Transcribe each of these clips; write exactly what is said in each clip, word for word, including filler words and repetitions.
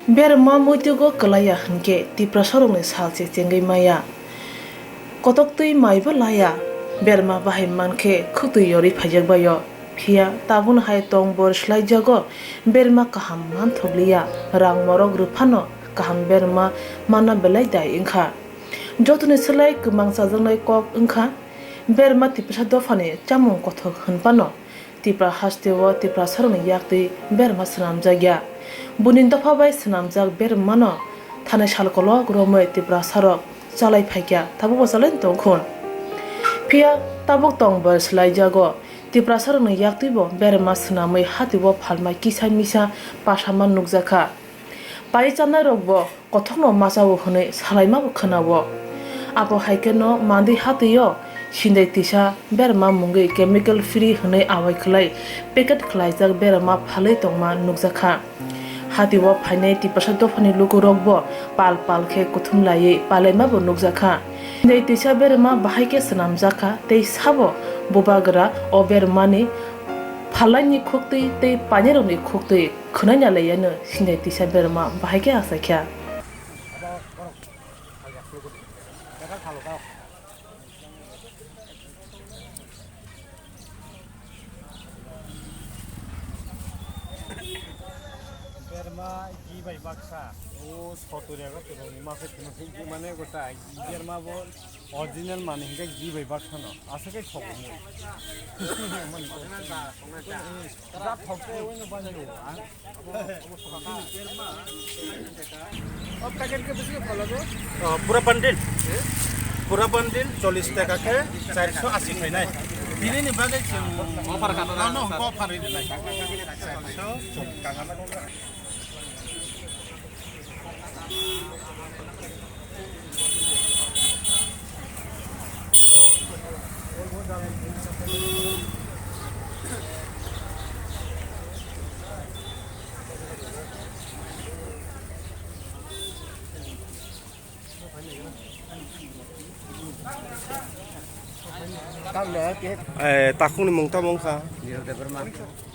Berma muitu go kwlaiya hwnkhe Tiprasarokni sal se chengwi maya. Kotoktwi maibo laya, berma bahai mankhe khutwi yorwi phaijak baio. Phiya tabukno hai tong bor swlaijago, berma kaham manthokliya, rang morok rwphano kaham berma manna belai dai wngkha. Jotoni swlai kwmang chajaknai kok wngkha, berma Tiprasa dophani chamung kothok hwnphano. Tipra hasteo Tiprasarokni yaktwi berma swnamjakya. Buini dopha bai swnamjak bermano thanai sal kolok romwi Tiprasarok chalai phaikha, tabukbo chalai tongkhun. Phiya tabuk tong bai swlaijago. Tiprasarokni yaktwibo berma swnamwi hatio phalma kisa misa pasama nukjakha. Pai chanairokbo kothokno machao hwnwi salaimabo khwnao. Abo hai kheno Mandi hatio sindai tisa berma mungwi chemical free hwnwi awai khwlai packet khwlaijak berma phalwi tongma nukjakha. Hatio phainai Tiprasa dophani lukurokbo pal pal khe kuthum laiwi palaimabo nukjakha. Sindai tisa berma bahai khe swnamjakha tei sabo bubagra o bermani phallaini khuktwi tei painirokni khuktwi. Khwnai na laiya no sindai tisa berma bahai khe achaikha. Berma gi bai baksa. O soturi aga tubuni masa kino thik mane gota berma bo original mani hingke gi bai baksa no. Asa ke sok. O packet ke bisi phala bo? O, pura bundle. Pura bundle chollish taka khe charso asi phainai. Bini ni bagwi chwng offer khana no, no, offer rinai. Charso. Eh, takhukni mung tamo wngkha? Niro Debbarma.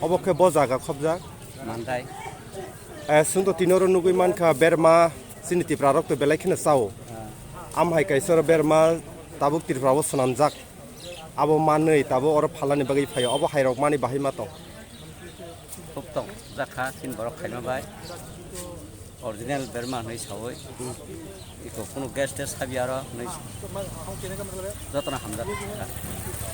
Obo khe bo jaga khobjak? Mandai. Eh, chwng to tini oro nugwi mankha berma chini Tipra rok to belai kheno chao. Ah. Am hai kaisa oro berma tabuk Tripura o swnamjak. Abo manwi tabuk oro phalani bagwi phaio. Obo hairok mani bahai ma tong? Khub tong jakha chini borok khaima bai. Original berma hwnwi sawi. Iko kunu gas test sabi aro hwnwi jotono hamjak.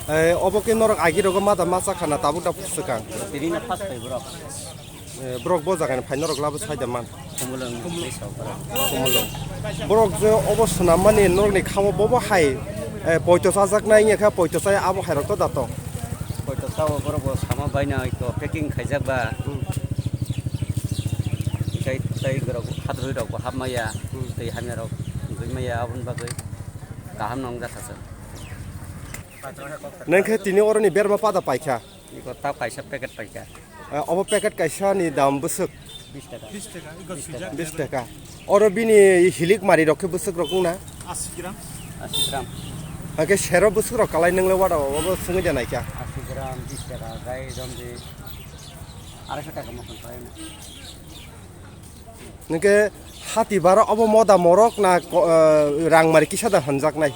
Eh, obo khe norok agi rogo ma da ma chakha na tabuk da swkang? Tini no first phai borok. Eh, borok bo jaga ni phai norok labo sai da man. Kumulung ni sau borok. Kumulung. Borok je obo swnam mani norok ni khamo bobo hai, eh, poito chajak nai wngya kha poito chai abo hai rok to da to. Poito chao borok bo sama bai no iko packing khaijak ba. Hmm. Tei, tei borok hadrwi rok bo hap maya, hmm, tei hamya rok wngwi maya, aboni bagwi kaham no wngjakha chwng. Nang khe tini oroni berma pada paikha? Iko ta kaisa packet paikha. Eh, obo packet kaisa ni dam bwswk? Bis taka. Bis taka, iko swijak. Bis taka. Oro bini hilik mari rok khe bwswk rok wngna? Asi gram. Asi gram. Hake sero bwswk rok kalai nang le wada obo swngwi da naikha? Asi gram, bis taka, gai rom di. Arai so taka mo kon paina. Nungke hati bara obo moda morok na ko-, eh, rang mari kisa da hanjaknai?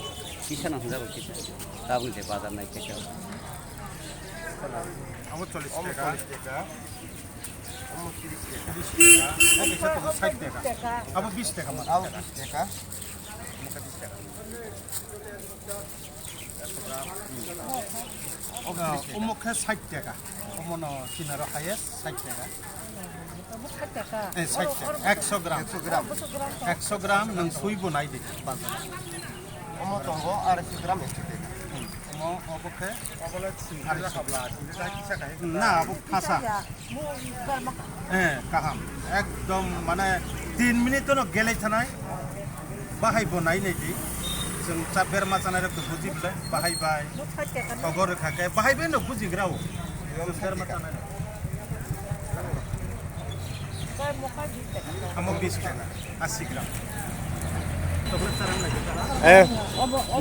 Kisa no hanjago kisa. Tabuk je bazar nai kisa. Abo chollish taka. Abo chollish taka. Abo tiris taka. Tiris taka. Abo kisa tong sait taka. Abo bis taka ma. Abo bis taka. Abo ka bis taka. Omo khe sait taka. Omo no sinaro highest sait taka. Omo sait taka. Eh, sait taka. Ekso gram. Ekso gram. Ekso gram nwng sui bo nai di bazar. Omo tongo arai so gram ekso taka. Hmm. Omo, obo khe? Obo le singkari sabla, singkari kisa kahai. Na, abo khasa. Eh, kaham. Ekdom, mane, tin minute no gelai thanai. Bahai bo nai nai di. Chwng cha berma chanai rok to buji bwle. Bahai bai. Khobor rwkha khe. Bahai bai no buji grao. Berma chanai rok. Amo bis taka. Asi gram. Eh,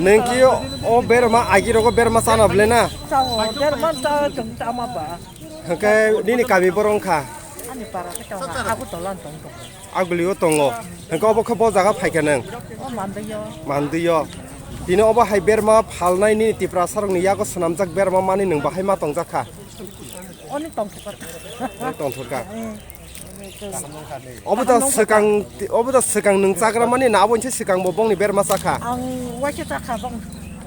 neng ki o berma agi rogo berma sana bwle na? Sao, berma sao, chwng tama ba. Hwnkhe nini kami borok wngkha? Ni para khe tong, Agartala tong tong. Agulio tongo. Hingke obo khe bo jaga phaikha nang? O Mandwio. Mandwio. Tini obo hai berma phalnai nini Tiprasa rokni yago swnamjak berma mani nwng bahai ma tongjakha? Oni tongthokar. Oni tongthokar. Hmm. Obo da swkang, obo da swkang nwng chagra mani na abo swkang bo bongni berma chakha? Ang waisa chakha bong.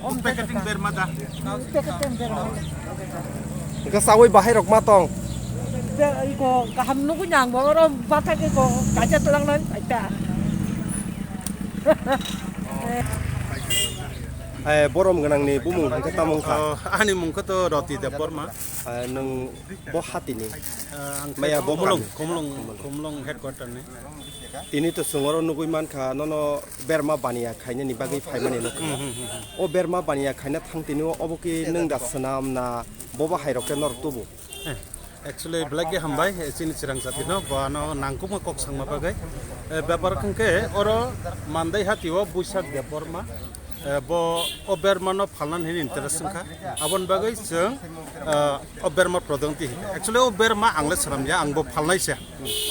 Om packeting berma da. Packeting berma. Hingke chawi bahai rok ma tong? Be-, iko kaham nugui nang bo oro bathai iko kaisa twlang nang kaisa. Eh, borom gwnangni bumung hingke tamo wngkha? Oh, ani mung khe to Roti Debbarma. Eh, nwng bo hatini? Eh, ang Maya khe bo Khumulwng, kami? Khumulwng, Khumulwng headquarter ni. Tini to chwng oro nugui mankha, nono berma baniya khainani bagwi phaimani nukha. Hmm, hmm, hmm, hmm. O berma baniya khaina thang tini o obo ki nwng da swnam na bobo hai rok khe norok tubu? Eh, actually, belai khe hambai, eh, chini chwrangsati no, bo ano nangkukma kok sangma bagwi. Eh, bepar wngkhe oro Mandai hati o Buisak Debbarma, eh, bo o berma no phalna hini interest wngkha. Aboni bagwi chwng, eh, o berma product ti. Actually, o berma ang le swnam ya, ang bo phalnai se.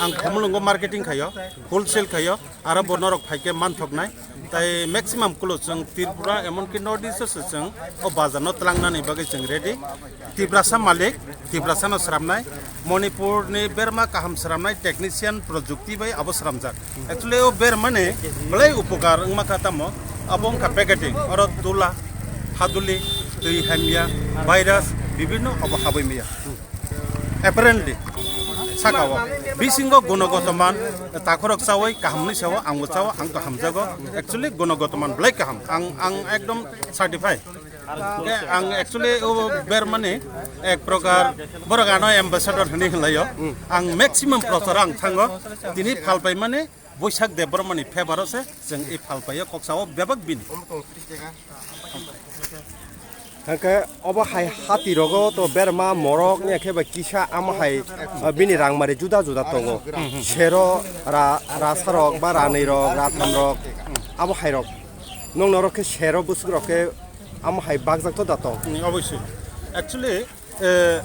Ang Khumulwngo marketing khaio, wholesale khaio, aro bo norok phai khe manthoknai. Tai maximum kulo chwng Tripura, emonki North East o se chwng o bazar no twlangnani bagwi chwng ready. Tiprasa malik, Tiprasa no sramnai. Manipur ni berma kaham sramnai technician projukti bai abo sramjak. Actually, o berma ni belai upokar wngma kha tamo, abo wngkha packeting, oro tula, haduli, twi hamya, virus, bibinno abo habwi maya. Apparently, saka o bisingo gunogoto man, takhorok chawi kaham ni sao, ang bo chao, ang to hamjago. Actually, gunogoto man belai kaham. Ang, ang ekdom certified. Ke ang actually o bermani ek prokar borok ano ambassador hwnwi hwnlaio. Ang maximum prochar ang thango. Tini phalpai mani Buisak Debbarmani favor o se chwng i phalpaio kok sao bebak bini. Hingke obo hai hati rogo to berma morok ya khe ba kisa amo hai, ah, bini rangmari juda juda tongo. Sero ra-, rasa rok ba ranwi rok, ratham rok, amo hai rok. Nong norok khe sero bwswk rok khe amo hai bakjak to da tong. Hmm, obviously. Actually, eh,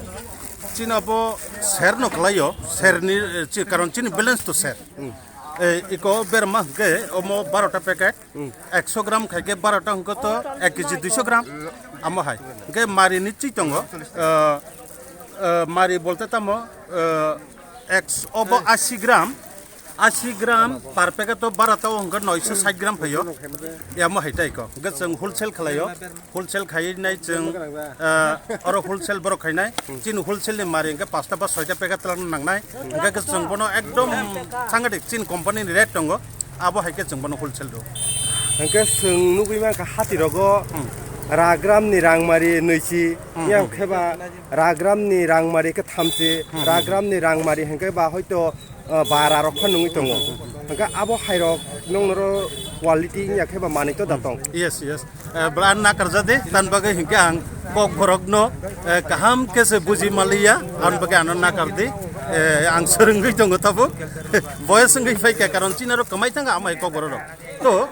chini abo ser no khlaio, ser ni, eh, chi-, karon chini balance to ser. Hmm. Eh, iko berma hwnkhe omo baro ta packet, hmm, ekso gram khai khe baro ta hwnkhe to ek kg duiso gram, amo hai. Hwnkhe mari ni chi tongo, eh, eh, mari bolte tamo, eh, eks-, obo asi gram, asi gram per packet o bara ta o hwnkhe noisho sait gram phaio. Yamo hai tai ko. Hwnkhe chwng wholesale khlaio. Wholesale khai nai chwng, ah, oro wholesale borok khainai. Chini wholesale ni mari hwnkhe pasta ba soita packet twlang nangnai. Hwnkhe chwng bono ekdom sangadik chini company ni rate tongo. Abo hai khe chwng bono wholesale rw. Hwnkhe chwng nugwi mankha hati rogo, hmm, ragram ni rangmari nwichi, hmm, yang hmm, khe ba ragram ni rangmari khe thamchi, hmm, hmm, ragram ni rangmari hwnkhe ba hoito ah, bara rok pha nungwi tongo. Hwnkhe abo hai rok nong noro quality wngya khe ba manwi to da tong. Yes, yes. Eh, bwla nakar jadi, tan bagwi hinkhe ang kok borok no, eh, kaham khe se buji maliya, ang bagwi ano nakar di, eh, ang swrwngwi tongo tabuk. Boyos wngwi phaikha, karon chini aro kwmai thangkha amai kok borok rok. To,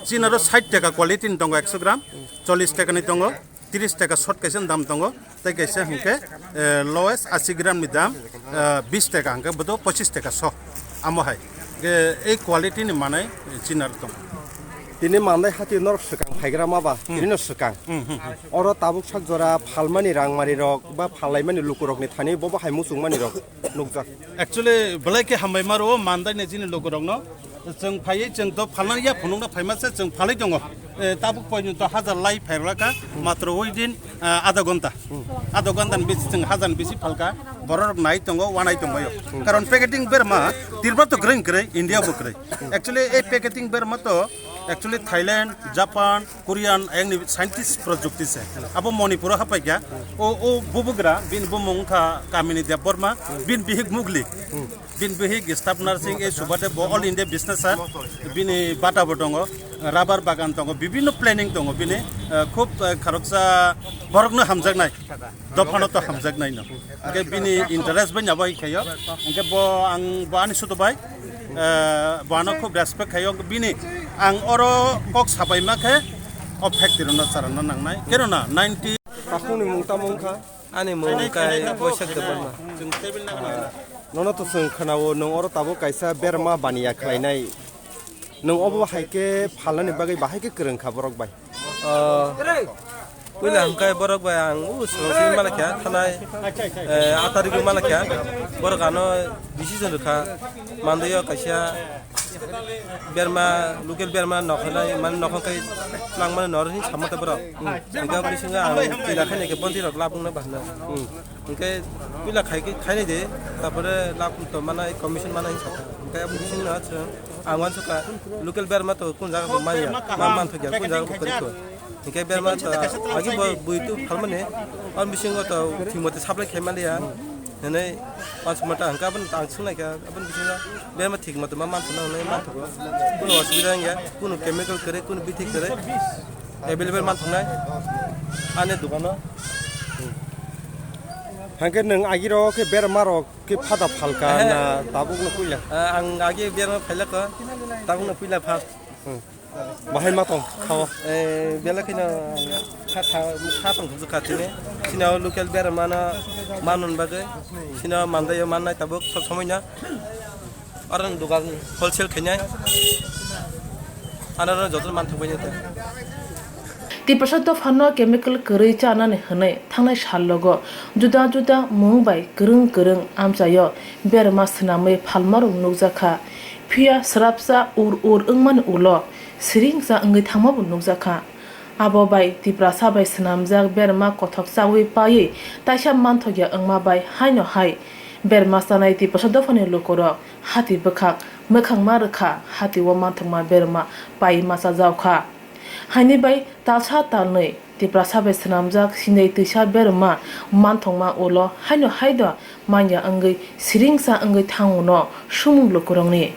chini aro sait taka quality ni tongo ekso gram, chollish taka ni tongo. Tris taka short kaisa dam tongo, tei kaisa hwnkhe, eh, lowest asi gram ni dam, eh, bis taka hwnkhe bodo pochis taka so. Amo hai. Ge, ei quality ni manai chinar tong. Tini mandai hati norok swkang phaigra ma ba, hmm, tini no swkang. Hmm, hmm, hmm. Oro tabuk sak jora phalmani rangmari rok ba phallaimani lukurok ni thani bobo hai muchungmani rok nukjak. Actually, belai khe hambai maro o mandai ni chini lukurok no. Chwng phaiwi chwng to phalna ya phunukna phaima se chwng phalwi tongo. Eh, tabuk poito hajar lai phairwlakha, matro within, ah, adha ghonta. Adha ghonta ni bisi chwng hajar ni bisi phalkha, borok rok nai tongo, wanai tongbaio. Karon packeting berma, Tripura to kwrwi kwrwi, India bo kwrwi. Actually, ei packeting berma to, actually Thailand, Japan, Korean, ayang ni scientist projukti se. Abo Manipur o hapaikha, o, o bubugra, bini bumung wngkha Kamini Debbarma, bini bihik Mugli. Bini bihik staff nursing ei subade bo all India business sir. Bini bata bo tongo, rubber bagan tongo, bibinno planning tongo bini, eh, khub, eh, kharoksa borokno hamjaknai, dophano to hamjaknai no. Hwnkhe bini interest bai nabo hai khaio. Hwnkhe bo ang bo ani suto bai, eh, bo ano khub respect khaio. Bini ang oro kok sabaima khe o factory no charana nangnai. Kenona ninety. Takhukni mung tamo wngkha? Ani mung wngkha Boisak Debbarma. Chwng table nang nang. Nono to chwng khwnao, nwng oro tabuk kaisa berma baniya khlainai. Nwng obo hai khe phalnani bagwi bahai khe kwrwng kha borok bai. Ah, puila hwnkhe borok bai ang o swrwng simi malakha thanai, eh, atarigwi malakha. Borok ano decision rwkha. Mandaio kaisa berma, local berma nokholai, mane nokhong khe twlangmani norok hinwi samata borok. Hwnkhe aboni singha ang twi rakhaini khe bondi rok labungna bahna. Hwnkhe puila khai khe khainai de, tarpore lab to mana commission mana hinwi sakha. Hwnkhe aboni singha chwng ang uansukha local berma to kun jaga bo manya, ma manthokya kun jaga bo kwrwikho. Hwnkhe berma to agi bo bui tu phalmani, aboni bisingo to thik mote supply khai manliya. Hwnwi uansukma ta hwnkhe aboni ang swngnaikha, aboni bisingo berma thik mote ma manthokna hwnwi manthogo. Kuno osubida wngya, kuno chemical kwrwi, kuno bithi kwrwi. Available manthoknai ani dukano. Hwnkhe nwng agirok khe berma rok khe phada phalka na tabukno puila? Ah, ang agi berma phailakha, tabukno puila first. Hmm. Bahai ma tong khao? Eh, belai kheno kha, kha, kha tong kha tini. Sino local berma no manun bagwi. Sino mandaio mannai tabuk sob somoi no. Oro ni dugan wholesale khainai. Ano joto manthok bai ta. Tiprasa dophano chemical kwrwi chanani hwnwi thangnai sallogo juda juda mung bai kwrwng kwrwng amchaio berma swnamwi phalmarok nukjakha. Phiya swrapsa ur ur wngmani ulo siringsa wngwi thangmabo nukjakha. Abo bai Tiprasa bai swnamjak berma kothok chawi paiwi taisa manthokya wngma bai haino hai berma chanai Tiprasa dophani lukurok hati bwkhak mwkhangma rwkha, hati o manthokma berma pai masa jaokha. Haini bai talsa talnwi Tiprasa bai swnamjak sinai twisa berma manthokma ulo haino haido manya wngwi siringsa wngwi thango no sumung lukurokni.